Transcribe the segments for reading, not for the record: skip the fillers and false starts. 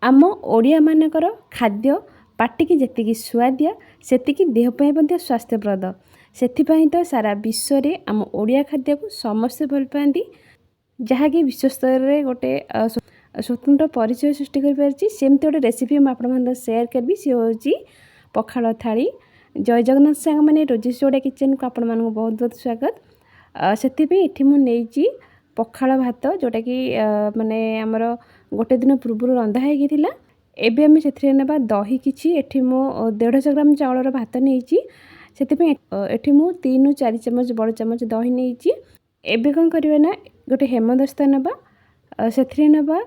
ଆମ ଓଡ଼ିଆମାନଙ୍କର ଖାଦ୍ୟ ପାଟିକି ଯେତିକି ସୁଆଦିଆ, ସେତିକି ଦେହ ପାଇଁ ମଧ୍ୟ ସ୍ୱାସ୍ଥ୍ୟପ୍ରଦ। ସେଥିପାଇଁ ତ ସାରା ବିଶ୍ୱରେ ଆମ ଓଡ଼ିଆ ଖାଦ୍ୟକୁ ସମସ୍ତେ ଭଲ ପାଆନ୍ତି, ଯାହାକି ବିଶ୍ୱସ୍ତରରେ ଗୋଟେ ସ୍ୱତନ୍ତ୍ର ପରିଚୟ ସୃଷ୍ଟି କରିପାରିଛି। ସେମିତି ଗୋଟେ ରେସିପି ମୁଁ ଆପଣମାନଙ୍କ ସେୟାର କରିବି, ସିଏ ହେଉଛି ପଖାଳ ଥାଳି। ଜୟ ଜଗନ୍ନାଥ ସାଙ୍ଗମାନେ, ରୋଜିସ୍ ଓଡ଼ିଆ କିଚେନ୍କୁ ଆପଣମାନଙ୍କୁ ବହୁତ ବହୁତ ସ୍ୱାଗତ। ସେଥିପାଇଁ ଏଠି ମୁଁ ନେଇଛି ପଖାଳ ଭାତ, ଯେଉଁଟାକି ମାନେ ଆମର ଗୋଟେ ଦିନ ପୂର୍ବରୁ ରନ୍ଧା ହେଇକି ଥିଲା। ଏବେ ଆମେ ସେଥିରେ ନେବା ଦହି କିଛି। ଏଠି ମୁଁ 150 ଗ୍ରାମ ଚାଉଳର ଭାତ ନେଇଛି, ସେଥିପାଇଁ ଏଠି ମୁଁ 3ରୁ 4 ଚାମଚ, ବଡ଼ ଚାମଚ ଦହି ନେଇଛି। ଏବେ କ'ଣ କରିବା ନା, ଗୋଟେ ହେମଦସ୍ତା ନେବା, ସେଥିରେ ନେବା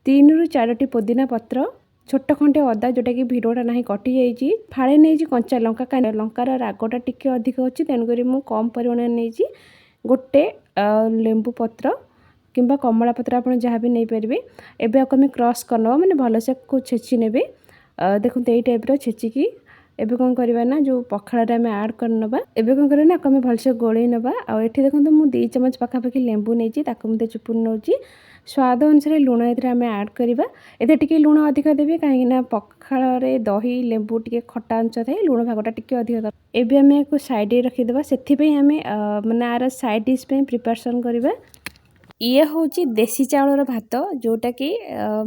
3ରୁ 4ଟି ପୋଦିନା ପତ୍ର, ଛୋଟ ଖଣ୍ଡେ ଅଦା, ଯେଉଁଟାକି ଭିଡ଼ଟା ନାହିଁ କଟିଯାଇଛି, ଫାଳେ ନେଇଛି କଞ୍ଚା ଲଙ୍କା, କାହିଁକି ଲଙ୍କାର ରାଗଟା ଟିକେ ଅଧିକ ଅଛି, ତେଣୁକରି ମୁଁ କମ୍ ପରିମାଣରେ ନେଇଛି। ଗୋଟେ ଲେମ୍ବୁ ପତ୍ର କିମ୍ବା କମଳା ପତ୍ର, ଆପଣ ଯାହା ବି ନେଇପାରିବେ। ଏବେ ଆକୁ ଆମେ କ୍ରସ୍ କରିନେବା, ମାନେ ଭଲସେ ଛେଚି ନେବେ। ଦେଖନ୍ତୁ, ଏଇ ଟାଇପ୍ର ଛେଚିକି ଏବେ କ'ଣ କରିବା ନା, ଯେଉଁ ପଖାଳରେ ଆମେ ଆଡ଼୍ କରିନେବା। ଏବେ କ'ଣ କରିବା ନା, ଆକୁ ଆମେ ଭଲସେ ଗୋଳେଇ ନେବା। ଆଉ ଏଠି ଦେଖନ୍ତୁ, ମୁଁ 2 ଚାମଚ ପାଖାପାଖି ଲେମ୍ବୁ ନେଇଛି, ତାକୁ ମଧ୍ୟ ଚୁପୁଡ଼ି ନେଉଛି। ସ୍ୱାଦ ଅନୁସାରେ ଲୁଣ ଏଥିରେ ଆମେ ଆଡ଼୍ କରିବା। ଏଥିରେ ଟିକେ ଲୁଣ ଅଧିକ ଦେବେ, କାହିଁକିନା ପଖାଳରେ ଦହି ଲେମ୍ବୁ ଟିକେ ଖଟା ଅଂଶ ଥାଏ, ଲୁଣ ଭାଗଟା ଟିକେ ଅଧିକ। ଏବେ ଆମେ ଏହାକୁ ସାଇଡ଼୍ରେ ରଖିଦେବା। ସେଥିପାଇଁ ଆମେ ମାନେ ଆର ସାଇଡ଼୍ ଡିସ୍ ପାଇଁ ପ୍ରିପାରେସନ୍ କରିବା। ଇଏ ହେଉଛି ଦେଶୀ ଚାଉଳର ଭାତ, ଯେଉଁଟାକି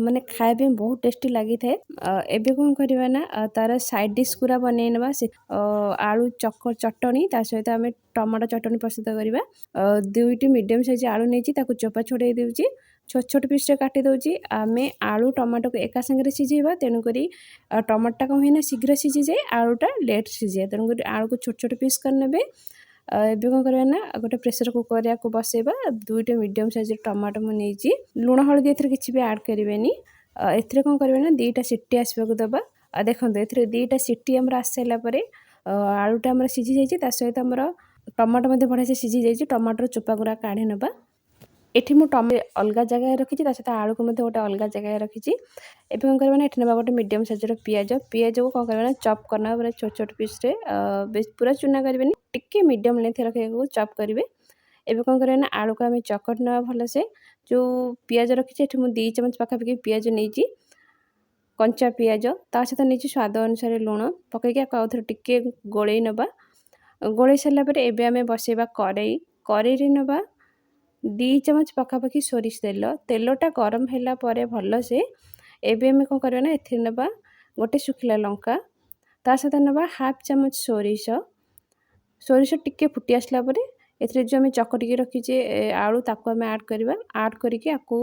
ମାନେ ଖାଇବା ପାଇଁ ବହୁତ ଟେଷ୍ଟି ଲାଗିଥାଏ। ଏବେ କ'ଣ କରିବା ନା, ତାର ସାଇଡ଼୍ ଡିସ୍ ଗୁଡ଼ା ବନେଇ ନେବା। ସେ ଆଳୁ ଚକ ଚଟଣି, ତା ସହିତ ଆମେ ଟମାଟୋ ଚଟଣି ପ୍ରସ୍ତୁତ କରିବା। 2ଟି ମିଡ଼ିୟମ୍ ସାଇଜ୍ ଆଳୁ ନେଇଛି, ତାକୁ ଚୋପା ଛଡ଼େଇ ଦେଉଛି, ଛୋଟ ଛୋଟ ପିସ୍ରେ କାଟି ଦେଉଛି। ଆମେ ଆଳୁ ଟମାଟୋକୁ ଏକା ସାଙ୍ଗରେ ସିଝେଇବା, ତେଣୁକରି ଟମାଟୋଟା କ'ଣ ହୁଏ ନା ଶୀଘ୍ର ସିଝିଯାଏ, ଆଳୁଟା ଲେଟ୍ ସିଝେ, ତେଣୁକରି ଆଳୁକୁ ଛୋଟ ଛୋଟ ପିସ୍ କରିନେବେ। ଏବେ କ'ଣ କରିବା ନା, ଗୋଟେ ପ୍ରେସର କୁକର୍ ୟାକୁ ବସେଇବା। 2ଟି ମିଡ଼ିୟମ୍ ସାଇଜ୍ର ଟମାଟୋ ମୁଁ ନେଇଛି। ଲୁଣ ହଳଦୀ ଏଥିରେ କିଛି ବି ଆଡ଼୍ କରିବେନି। ଏଥିରେ କ'ଣ କରିବା ନା, 2ଟା ସିଟି ଆସିବାକୁ ଦେବା। ଦେଖନ୍ତୁ, ଏଥିରେ 2ଟା ସିଟି ଆମର ଆସିସାରିଲା ପରେ ଆଳୁଟା ଆମର ସିଝି ଯାଇଛି, ତା ସହିତ ଆମର ଟମାଟୋ ମଧ୍ୟ ବଢ଼ିଆ ସେ ସିଝି ଯାଇଛି। ଟମାଟୋର ଚୋପା ଗୁଡ଼ା କାଢ଼ି ନେବା। ଏଠି ମୁଁ ଟମାଟୋ ଅଲଗା ଜାଗାରେ ରଖିଛି, ତା ସହିତ ଆଳୁକୁ ମଧ୍ୟ ଗୋଟେ ଅଲଗା ଜାଗାରେ ରଖିଛି। ଏବେ କ'ଣ କରିବା ନା, ଏଠି ନେବା ଗୋଟେ ମିଡ଼ିୟମ୍ ସାଇଜ୍ର ପିଆଜ। ପିଆଜକୁ କ'ଣ କରିବା ନା, ଚପ୍ କରିନେବା ପୁରା ଛୋଟ ଛୋଟ ପିସ୍ରେ। ପୁରା ଚୁନା କରିବେନି, ଟିକେ ମିଡ଼ିୟମ୍ ଲେନ୍ଥ ରଖିବାକୁ ଚପ୍ କରିବେ। ଏବେ କ'ଣ କରିବା ନା, ଆଳୁକୁ ଆମେ ଚକଟି ନେବା ଭଲସେ। ଯେଉଁ ପିଆଜ ରଖିଛି, ଏଠି ମୁଁ 2 ଚାମଚ ପାଖାପାଖି ପିଆଜ ନେଇଛି, କଞ୍ଚା ପିଆଜ। ତା ସହିତ ନେଇଛି ସ୍ୱାଦ ଅନୁସାରେ ଲୁଣ ପକାଇକି ଆକୁ ଆଉଥରେ ଟିକେ ଗୋଳେଇ ନେବା। ଗୋଳେଇ ସାରିଲା ପରେ ଏବେ ଆମେ ବସେଇବା କରେଇ। କରେଇରେ ନେବା 2 ଚାମଚ ପାଖାପାଖି ସୋରିଷ ତେଲ। ତେଲଟା ଗରମ ହେଲା ପରେ ଭଲସେ ଏବେ ଆମେ କ'ଣ କରିବା ନା, ଏଥିରେ ନେବା ଗୋଟେ ଶୁଖିଲା ଲଙ୍କା, ତା ସହିତ ନେବା ହାଫ୍ ଚାମଚ ସୋରିଷ। ସୋରିଷ ଟିକେ ଫୁଟି ଆସିଲା ପରେ ଏଥିରେ ଯେଉଁ ଆମେ ଚକଟିକି ରଖିଛେ ଆଳୁ, ତାକୁ ଆମେ ଆଡ଼୍ କରିବା। ଆଡ଼୍ କରିକି ଆକୁ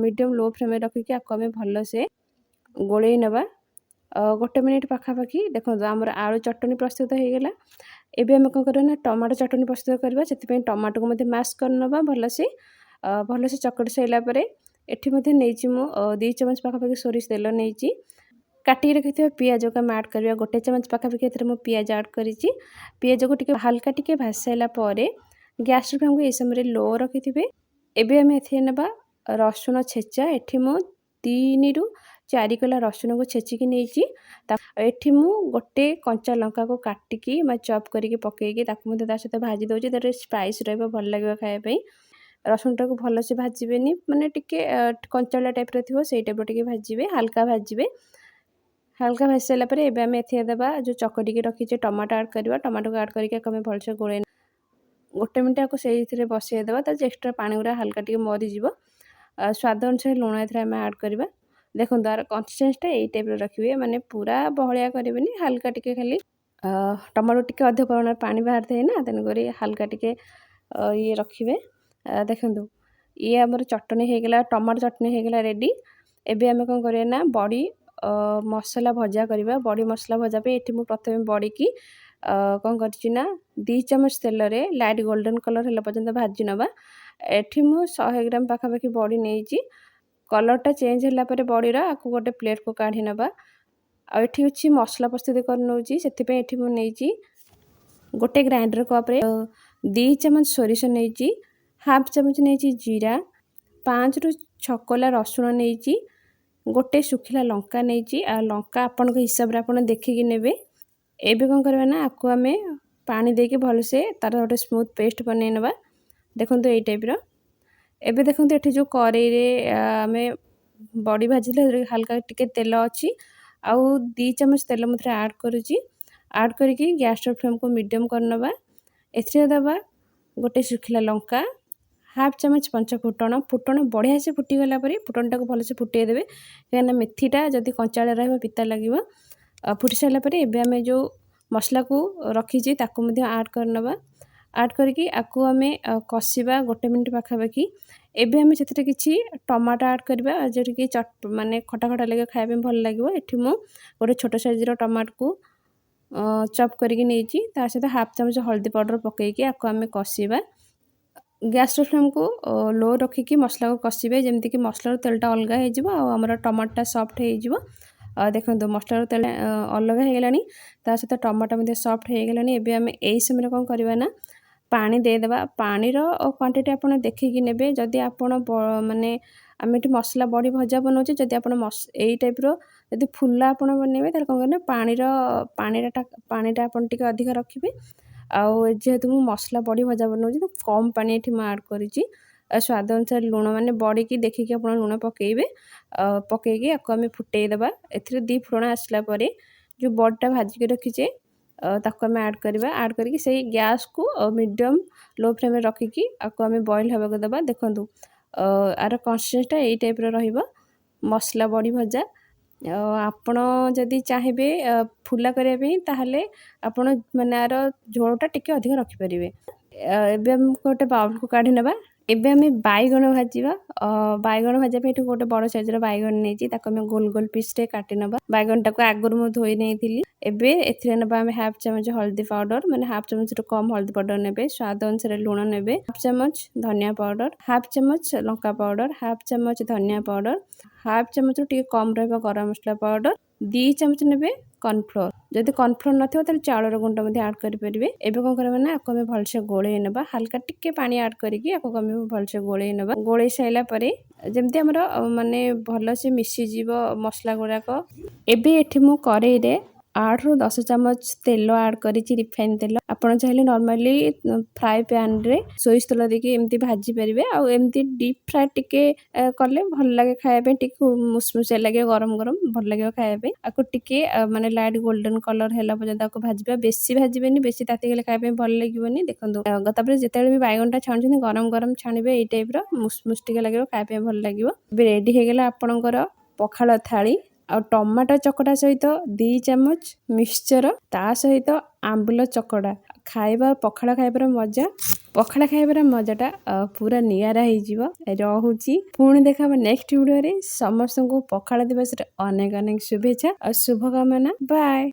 ମିଡ଼ିୟମ୍ ଲୋ ଫ୍ଲେମ୍ରେ ରଖିକି ଆକୁ ଆମେ ଭଲସେ ଗୋଳେଇ ନେବା ଗୋଟେ ମିନିଟ୍ ପାଖାପାଖି। ଦେଖନ୍ତୁ, ଆମର ଆଳୁ ଚଟଣି ପ୍ରସ୍ତୁତ ହେଇଗଲା। ଏବେ ଆମେ କ'ଣ କରିବା ନା, ଟମାଟୋ ଚଟଣି ପ୍ରସ୍ତୁତ କରିବା। ସେଥିପାଇଁ ଟମାଟୋକୁ ମଧ୍ୟ ମ୍ୟାସ୍ କରିନେବା ଭଲସେ। ଭଲସେ ଚକଟି ସାରିଲା ପରେ ଏଠି ମଧ୍ୟ ନେଇଛି ମୁଁ 2 ଚାମଚ ପାଖାପାଖି ସୋରିଷ ତେଲ ନେଇଛି। କାଟିକି ରଖିଥିବା ପିଆଜକୁ ଆମେ ଆଡ଼୍ କରିବା। ଗୋଟେ ଚାମଚ ପାଖାପାଖି ଏଥିରେ ମୁଁ ପିଆଜ ଆଡ଼୍ କରିଛି। ପିଆଜକୁ ଟିକେ ହାଲକା ଟିକେ ଭାଜି ସାରିଲା ପରେ ଗ୍ୟାସ୍ ଫ୍ଲେମ୍କୁ ଏହି ସମୟରେ ଲୋ ରଖିଥିବେ। ଏବେ ଆମେ ଏଥିରେ ନେବା ରସୁଣ ଛେଚା। ଏଠି ମୁଁ 3ରୁ 4 କୋଲା ରସୁଣକୁ ଛେଚିକି ନେଇଛି। ଏଠି ମୁଁ ଗୋଟେ କଞ୍ଚା ଲଙ୍କାକୁ କାଟିକି ବା ଚପ୍ କରିକି ପକାଇକି ତାକୁ ମଧ୍ୟ ତା ସହିତ ଭାଜି ଦେଉଛି। ତାର ସ୍ପାଇସ୍ ରହିବ, ଭଲ ଲାଗିବ ଖାଇବା ପାଇଁ। ରସୁଣଟାକୁ ଭଲସେ ଭାଜିବେନି, ମାନେ ଟିକେ କଞ୍ଚାଳିଆ ଟାଇପ୍ର ଥିବ, ସେଇ ଟାଇପ୍ର ଟିକେ ଭାଜିବେ, ହାଲକା ଭାଜିବେ। ହାଲକା ଭାଜି ସାରିଲା ପରେ ଏବେ ଆମେ ଏଥିରେ ଦେବା ଯେଉଁ ଚକଟିକି ରଖିଛେ ଟମାଟୋ, ଆଡ଼୍ କରିବା। ଟମାଟୋକୁ ଆଡ଼୍ କରିକି ଆକୁ ଆମେ ଭଲସେ ଗୋଳେଇ ଗୋଟେ ମିନିଟ୍ ଆକୁ ସେଇଥିରେ ବସେଇ ଦେବା। ତା ଏକ୍ସଟ୍ରା ପାଣି ଗୁଡ଼ା ହାଲକା ଟିକେ ମରିଯିବ। ସ୍ୱାଦ ଅନୁସାରେ ଲୁଣ ଏଥିରେ ଆମେ ଆଡ଼୍ କରିବା। ଦେଖନ୍ତୁ, ଆର କନସିଷ୍ଟେନ୍ସିଟା ଏଇ ଟାଇପ୍ର ରଖିବେ, ମାନେ ପୁରା ବହଳିଆ କରିବେନି, ହାଲକା ଟିକେ ଖାଲି। ଟମାଟୋ ଟିକେ ଅଧିକ ପରିମାଣରେ ପାଣି ବାହାରିଥାଏ ନା, ତେଣୁକରି ହାଲକା ଟିକେ ଇଏ ରଖିବେ। ଦେଖନ୍ତୁ, ଇଏ ଆମର ଚଟଣି ହେଇଗଲା, ଟମାଟୋ ଚଟଣି ହେଇଗଲା ରେଡ଼ି। ଏବେ ଆମେ କ'ଣ କରିବା ନା, ବଡ଼ି ମସଲା ଭଜା କରିବା। ବଡ଼ି ମସଲା ଭଜା ପାଇଁ ଏଠି ମୁଁ ପ୍ରଥମେ ବଡ଼ିକି କ'ଣ କରିଛି ନା, 2 ଚାମଚ ତେଲରେ ଲାଇଟ୍ ଗୋଲ୍ଡେନ୍ କଲର୍ ହେଲା ପର୍ଯ୍ୟନ୍ତ ଭାଜି ନେବା। ଏଠି ମୁଁ 100 ଗ୍ରାମ ପାଖାପାଖି ବଡ଼ି ନେଇଛି। କଲର୍ଟା ଚେଞ୍ଜ ହେଲା ପରେ ବଡ଼ିର ଆକୁ ଗୋଟେ ପ୍ଲେଟ୍କୁ କାଢ଼ି ନେବା। ଆଉ ଏଠି ଅଛି ମସଲା ପ୍ରସ୍ତୁତି କରି ନେଉଛି। ସେଥିପାଇଁ ଏଠି ମୁଁ ନେଇଛି ଗୋଟେ ଗ୍ରାଇଣ୍ଡର କପ୍ରେ 2 ଚାମଚ ସୋରିଷ ନେଇଛି, ହାଫ୍ ଚାମଚ ନେଇଛି ଜିରା, 5ରୁ 6 କୋଲା ରସୁଣ ନେଇଛି, ଗୋଟେ ଶୁଖିଲା ଲଙ୍କା ନେଇଛି। ଆଉ ଲଙ୍କା ଆପଣଙ୍କ ହିସାବରେ ଆପଣ ଦେଖିକି ନେବେ। ଏବେ କ'ଣ କରିବା ନା, ଆକୁ ଆମେ ପାଣି ଦେଇକି ଭଲସେ ତାର ଗୋଟେ ସ୍ମୁଥ୍ ପେଷ୍ଟ ବନେଇ ନେବା। ଦେଖନ୍ତୁ, ଏଇ ଟାଇପ୍ର। ଏବେ ଦେଖନ୍ତୁ, ଏଠି ଯେଉଁ କରେଇରେ ଆମେ ବଡ଼ି ଭାଜିଥିଲେ ହାଲକା ଟିକେ ତେଲ ଅଛି। ଆଉ 2 ଚାମଚ ତେଲ ମୁଁ ଏଥିରେ ଆଡ଼୍ କରୁଛି। ଆଡ଼୍ କରିକି ଗ୍ୟାସ୍ର ଫ୍ଲେମ୍କୁ ମିଡ଼ିୟମ୍ କରିନେବା। ଏଥିରେ ଦେବା ଗୋଟେ ଶୁଖିଲା ଲଙ୍କା, ହାଫ୍ ଚାମଚ ପଞ୍ଚ ଫୁଟଣ। ଫୁଟଣ ବଢ଼ିଆ ସେ ଫୁଟିଗଲା ପରେ ଫୁଟଣଟାକୁ ଭଲସେ ଫୁଟେଇ ଦେବେ, କାହିଁକିନା ମେଥିଟା ଯଦି କଞ୍ଚାଳିଆ ରହିବ, ପିତା ଲାଗିବ। ଫୁଟି ସାରିଲା ପରେ ଏବେ ଆମେ ଯେଉଁ ମସଲାକୁ ରଖିଛି, ତାକୁ ମଧ୍ୟ ଆଡ଼୍ କରିନେବା। ଆଡ଼୍ କରିକି ଆକୁ ଆମେ କଷିବା ଗୋଟେ ମିନିଟ୍ ପାଖାପାଖି। ଏବେ ଆମେ ସେଥିରେ କିଛି ଟମାଟୋ ଆଡ଼୍ କରିବା, ଯେଉଁଠିକି ମାନେ ଖଟା ଖଟା ଲାଗିବ, ଖାଇବା ପାଇଁ ଭଲ ଲାଗିବ। ଏଠି ମୁଁ ଗୋଟେ ଛୋଟ ସାଇଜ୍ର ଟମାଟୋକୁ ଚପ୍ କରିକି ନେଇଛି। ତା ସହିତ ହାଫ୍ ଚାମଚ ହଳଦୀ ପାଉଡ଼ର ପକାଇକି ଆକୁ ଆମେ କଷିବା। ଗ୍ୟାସ୍ର ଫ୍ଲେମ୍କୁ ଲୋ ରଖିକି ମସଲାକୁ କଷିବେ, ଯେମିତିକି ମସଲାର ତେଲଟା ଅଲଗା ହେଇଯିବ ଆଉ ଆମର ଟମାଟୋଟା ସଫ୍ଟ ହେଇଯିବ। ଦେଖନ୍ତୁ, ମସଲାର ତେଲ ଅଲଗା ହେଇଗଲାଣି, ତା ସହିତ ଟମାଟୋ ମଧ୍ୟ ସଫ୍ଟ ହେଇଗଲାଣି। ଏବେ ଆମେ ଏଇ ସମୟରେ କ'ଣ କରିବା ନା ପାଣି ଦେଇଦେବା। ପାଣିର କ୍ୱାଣ୍ଟିଟି ଆପଣ ଦେଖିକି ନେବେ। ଯଦି ଆପଣ ମାନେ ଆମେ ଏଠି ମସଲା ବଡ଼ି ଭଜା ବନାଉଛେ, ଯଦି ଆପଣ ଏଇ ଟାଇପ୍ର ଯଦି ଫୁଲା ଆପଣ ବନେଇବେ, ତାହେଲେ କ'ଣ କରିବେ, ପାଣିର ପାଣିଟା ପାଣିଟା ଆପଣ ଟିକେ ଅଧିକା ରଖିବେ। ଆଉ ଯେହେତୁ ମୁଁ ମସଲା ବଡ଼ି ଭଜା ବନାଉଛି, ତ କମ୍ ପାଣି ଏଠି ମୁଁ ଆଡ଼୍ କରିଛି। ଆଉ ସ୍ୱାଦ ଅନୁସାରେ ଲୁଣ, ମାନେ ବଡ଼ିକି ଦେଖିକି ଆପଣ ଲୁଣ ପକାଇବେ। ପକାଇକି ଆକୁ ଆମେ ଫୁଟେଇ ଦେବା। ଏଥିରେ ଦୁଇ ଫୁଟଣ ଆସିଲା ପରେ ଯେଉଁ ବଡ଼ିଟା ଭାଜିକି ରଖିଛେ, ତାକୁ ଆମେ ଆଡ଼୍ କରିବା। ଆଡ଼୍ କରିକି ସେଇ ଗ୍ୟାସ୍କୁ ମିଡ଼ିୟମ୍ ଲୋ ଫ୍ଲେମ୍ରେ ରଖିକି ଆକୁ ଆମେ ବଏଲ୍ ହେବାକୁ ଦେବା। ଦେଖନ୍ତୁ, ଆର କନସିଷ୍ଟେନ୍ସିଟା ଏଇ ଟାଇପ୍ର ରହିବ ମସଲା ବଡ଼ି ଭଜା। ଆପଣ ଯଦି ଚାହିଁବେ ଫୁଲା କରିବା ପାଇଁ, ତାହେଲେ ଆପଣ ମାନେ ଆର ଝୋଳଟା ଟିକେ ଅଧିକ ରଖିପାରିବେ। ଏବେ ଆମେ ଗୋଟେ ବାଉଲକୁ କାଢ଼ି ନେବା। ଏବେ ଆମେ ବାଇଗଣ ଭାଜିବା। ବାଇଗଣ ଭାଜିବା ପାଇଁ ଏଠି ଗୋଟେ ବଡ଼ ସାଇଜ୍ର ବାଇଗଣ ନେଇଛି। ତାକୁ ଆମେ ଗୋଲ ଗୋଲ ପିସ୍ରେ କାଟି ନେବା। ବାଇଗଣଟାକୁ ଆଗରୁ ମୁଁ ଧୋଇ ନେଇଥିଲି। ଏବେ ଏଥିରେ ନେବା ଆମେ ହାଫ୍ ଚାମଚ ହଳଦୀ ପାଉଡ଼ର, ମାନେ ହାଫ୍ ଚାମଚରୁ କମ୍ ହଳଦୀ ପାଉଡ଼ର ନେବେ। ସ୍ୱାଦ ଅନୁସାରେ ଲୁଣ ନେବେ। ହାଫ୍ ଚାମଚ ଧନିଆ ପାଉଡ଼ର, ହାଫ୍ ଚାମଚ ଲଙ୍କା ପାଉଡ଼ର, ହାଫ୍ ଚାମଚ ଧନିଆ ପାଉଡ଼ର, ହାଫ୍ ଚାମଚରୁ ଟିକେ କମ୍ ରହିବ ଗରମ ମସଲା ପାଉଡ଼ର, 2 ଚାମଚ ନେବେ କର୍ଣ୍ଣଫ୍ଲୋର୍। ଯଦି କର୍ଣ୍ଣଫ୍ଲୋର୍ ନଥିବ, ତାହେଲେ ଚାଉଳର ଗୁଣ୍ଡ ମଧ୍ୟ ଆଡ଼୍ କରିପାରିବେ। ଏବେ କ'ଣ କରିବା ନା ଆକୁ ଆମେ ଭଲସେ ଗୋଳେଇ ନେବା। ହାଲକା ଟିକେ ପାଣି ଆଡ଼୍ କରିକି ଆକୁ ଆମେ ଭଲସେ ଗୋଳେଇ ନେବା। ଗୋଳେଇ ସାରିଲା ପରେ ଯେମିତି ଆମର ମାନେ ଭଲସେ ମିଶିଯିବ ମସଲା ଗୁଡ଼ାକ। ଏବେ ଏଠି ମୁଁ କରେଇରେ 8ରୁ 10 ଚାମଚ ତେଲ ଆଡ଼୍ କରିଛି, ରିଫାଇନ୍ ତେଲ। ଆପଣ ଚାହିଁଲେ ନର୍ମାଲି ଫ୍ରାଏ ପ୍ୟାନ୍ରେ ସୋରିଷ ତେଲ ଦେଇକି ଏମିତି ଭାଜି ପାରିବେ। ଆଉ ଏମିତି ଡିପ୍ ଫ୍ରାଏ ଟିକେ କଲେ ଭଲ ଲାଗେ ଖାଇବା ପାଇଁ। ଟିକେ ମୁସମୁସିଆ ଲାଗିବ, ଗରମ ଗରମ ଭଲ ଲାଗିବ ଖାଇବା ପାଇଁ। ଆକୁ ଟିକେ ମାନେ ଲାଇଟ୍ ଗୋଲ୍ଡେନ୍ କଲର୍ ହେଲା ପର୍ଯ୍ୟନ୍ତ ଆକୁ ଭାଜିବା। ବେଶୀ ଭାଜିବେନି, ବେଶୀ ତାତିଗଲେ ଖାଇବା ପାଇଁ ଭଲ ଲାଗିବନି। ଦେଖନ୍ତୁ, ତାପରେ ଯେତେବେଳେ ବି ବାଇଗଣଟା ଛାଣୁଛନ୍ତି, ଗରମ ଗରମ ଛାଣିବେ। ଏଇ ଟାଇପ୍ର ମୁସମୁସ ଟିକେ ଲାଗିବ, ଖାଇବା ପାଇଁ ଭଲ ଲାଗିବ। ଏବେ ରେଡ଼ି ହେଇଗଲା ଆପଣଙ୍କର ପଖାଳ ଥାଳି। ଆଉ ଟମାଟୋ ଚକଟା ସହିତ 2 ଚାମଚ ମିକ୍ସଚର, ତା ସହିତ ଆମ୍ବୁଲ ଚକଟା ଖାଇବା। ପଖାଳ ଖାଇବାର ମଜାଟା ପୁରା ନିଆରା ହେଇଯିବ। ରହୁଛି, ପୁଣି ଦେଖା ହବ ନେକ୍ସଟ ଭିଡ଼ିଓରେ। ସମସ୍ତଙ୍କୁ ପଖାଳ ଦିବସରେ ଅନେକ ଅନେକ ଶୁଭେଚ୍ଛା ଆଉ ଶୁଭକାମନା। ବାଏ।